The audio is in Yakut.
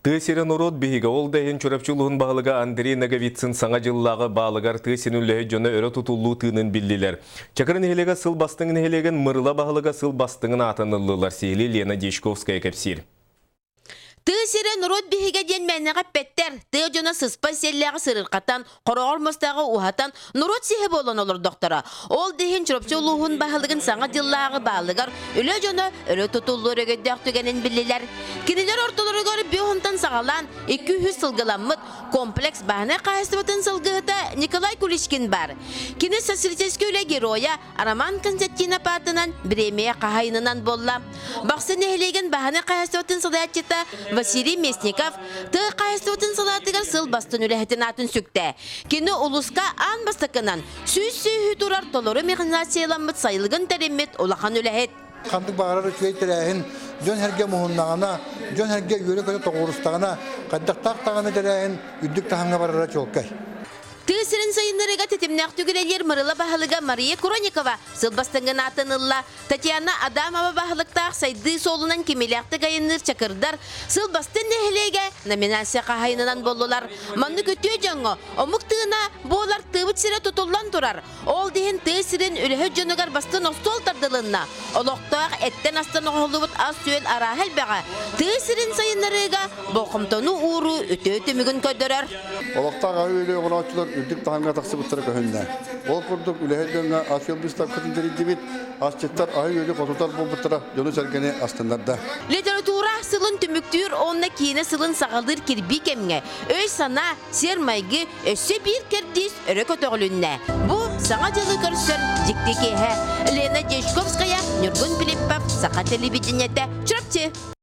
Тыа сирэ норуот биһигэ, ол да иһин Чурапчы улууһун баһылыга Андрей Ноговицын Саҥа дьыллааҕы баалыгар тыа сирин үлэһит дьоно өрө тутуллуу тыынын биллилэр. Чакыр нэһилиэгэ сыл бастыҥ нэһилиэгин Мырыла баһылыга сыл бастыҥын аатын ыллылар, сиһилии Лена Дьячковская кэпсиир. Тыа сирэ норуот биһигэ диэн мээнэҕэ эппэттэр. Тыа дьоно сыспай сиэллээҕи сырырҕатан, хороҕор мастааҕы уһатан, норуот сиһэ буолан олордохторо. Ол да иһин Чурапчы улууһун баһылыгын саҥа дьыллааҕы баалыгар үлэ дьоно өрө тутуллуур өгөйдөөх түгэнин биллилэр. Кинилэр ортолоругар бү саҕалаан 200 сылгыламмыт комплекс бааһынай хаһаайыстыбатын сылгыһыта Николай Куличкин баар. Кини социалистическай үлэ геройа Роман Константинов аатынан бириэмийэ хаһаайынынан буолла. Бахсы нэһилиэгин баһаны хаһаайыстыбатын салайааччыта Василий Местников тыа хаһаайыстыбатын салаатыгар сыл бастын үлэһитин аатын сүктэ. Кини улууска аан бастакынан сүүс сүүһү турар толору механизацияламмыт сайылыгын тэриммит улахан үлэһит. Ханнык баҕарар үчүгэй тэрээһин дьон-сэргэ муһуннаҕына, дьон-сэргэ үөрэ-көтө тоҕуорустаҕына, хайдахтаах даҕаны тэрээһин үрдүк таһымҥа барара чуолкай. Тыа сирин сайыннарыыга тэтимнээх түгүлэлиир Мырыла баһылыга Мария Куроникова сыл бастыҥын аатын ылла. Татьяна Адамова баһылыктаах сайдыы суолунан кимиилээхтик айанныыр чакырдар сыл бастыҥ нэһилиэгэ номинация хаһайынынан буоллулар. Маннык үтүө дьоҥҥо омук тыына буолар тыыбыт сирэ тутуллан турар. Ол да иһин тыа сирин үлэһит дьонугар бастыҥ остуол тардылынна. Олохтоох эттэн-астан оҥоһуллубут ас-үөл арааһа элбэҕэ тыа сирин сайыннарыыга болҕомтону ууруу үтүө түмүгүн көрдөрөр. Олохтоох аһы-үөлү оҥорооччулар үрдүк таһымҥа тахсыбыттара көһүннэ. Ол курдук, үлэһит дьоҥҥо ас-үөл быыстапкатын тэрийдибит, асчыттар аһы-үөлү хотутар буолбуттара дьону-сэргэни астыннарда. Литература сылын түмүктүүр уонна киинэ сылын саҕалыыр кирбии кэмҥэ өй-санаа, сиэр-майгы өссө биир кэрдиис өрө көтөҕүлүннэ. Бу Саҥа дьылы көрсөр дьикти киэһэ. Лена Дьячковская, Ньургун Филиппов, Саха телевидениетэ, Чурапчы.